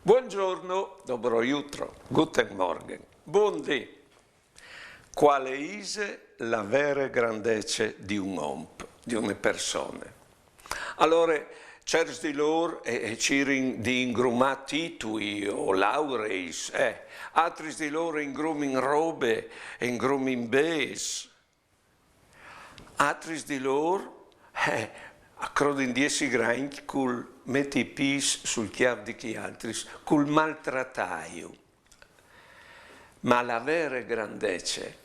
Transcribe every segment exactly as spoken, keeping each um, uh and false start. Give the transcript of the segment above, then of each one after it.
Buongiorno, dobro jutro, guten Morgen, bundì. Quale ise la vere grandece di un omp, di une persone? Alore, certs di lôr e, e cirin di ingrumâ titui o laureis, eh, altris di lôr ingrumin robe, e ingrumin bêçs. Altris di lôr, eh, a crodin di jessi grancj cul meti i pîts sul cjâf di chei altris, cul maltratâju. Ma la vere grandece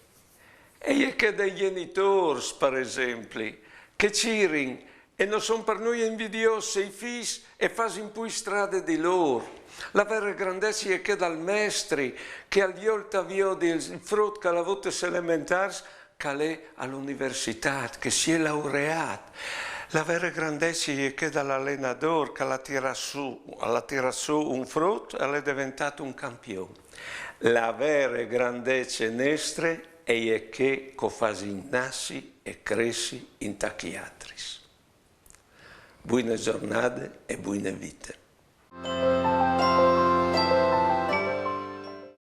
e je chê dai gjenitôrs, par esempli, che cirin e no son par nuie invidiôs se i fîs e fasin plui strade di lôr. La vere grandece e je chê dal mestri che al viôt a viodi il frut che al à vût tes elementârs, che al è a la universitât, che si è laureât. La vere grandece e je chê dal alenadôr che al à tirât sù, al à tirât sù un frut e al è deventât un campion. La vere grandece nestre e je chê che o fasin nassi e cressi in tachis altris. Buine zornade e buine vite.